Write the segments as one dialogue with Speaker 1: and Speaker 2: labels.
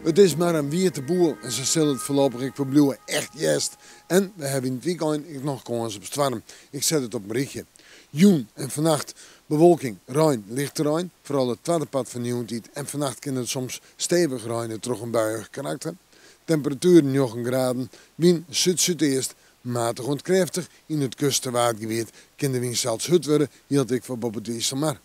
Speaker 1: It is mar in wiete boel en sa sil it foarlopich ek ferbliuwe, echt hjerst. En we hawwe yn it wykein ek noch kâns op stoarm. Ik set it op in rychje. Jûn en fannacht bewolking, rein, lichte rein. Foaral it twadde part fan de jûntiid en fannacht kin it soms stevich reine troch in buiïch karakter. Temperatueren 9 graden, wyn súd-súdeast, matich oant krêftich. Yn it kust- en Waadgebiet kin de wyn sels hurd wurde, jildt ek foar boppe de Iselmar.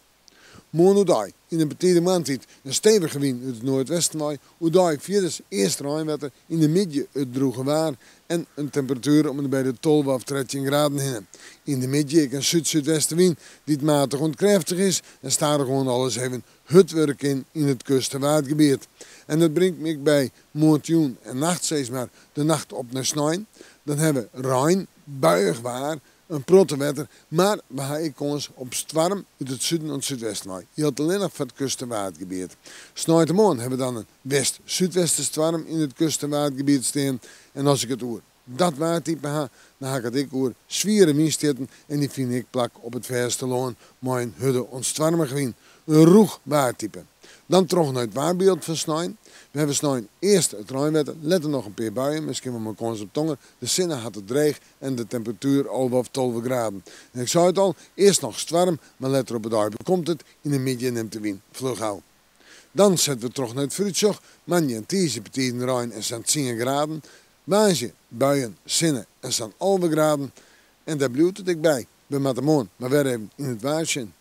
Speaker 1: Moarn oerdei, yn de betide moarntiid, in stevige wyn út it noardwesten wei. Oerdei fierders earst reinwetter, yn de middei it drûge waar en in temperatuer om en by de 12 of 13 graden hinne. Yn de middei ek in súd-súdwestewyn dy't matich oant krêftich is en stadichoan alris even hurd wurde kin yn it kust- en Waadgebiet. En dat bringt my ek by moarntejûn en nacht, sis mar de nacht op nei snein. Dan hawwe we rein, buiïch waar, in protte wetter, mar we ha ek kâns op stoarm út it suden oant súdwesten wei. Jildt allinnich foar it kust- en Waadgebiet. Sneintemoarn hawwe we dan in west-súdwesterstoarm yn it kust- en Waadgebiet stean. En as ik it oer dat waartype ha, dan ha ik it ek oer swiere wynstjitten en dy fine ek plak op it fêstelân mei in hurde oant stoarmige wyn. In rûch waartype. Dan troch nei it waarbyld fan snein. We hawwe snein earst it reinwetter, letter noch in pear buien, miskien wol mei kâns op tonger. De sinne hat it dreech en de temperatuer 11 of 12 graden. En ik sei it al, earst noch stoarm, mar letter op 'e dei bekomt it. Yn 'e middei nimt de wyn fluch ôf. Dan sette we troch nei it foarútsjoch. Moandei en tiisdei betiden rein en sa'n 10 graden. Woansdei buien, sinne en sa'n 11 graden. En dêr bliuwt it ek by. We moatte moarn mar wer even yn it waar sjen.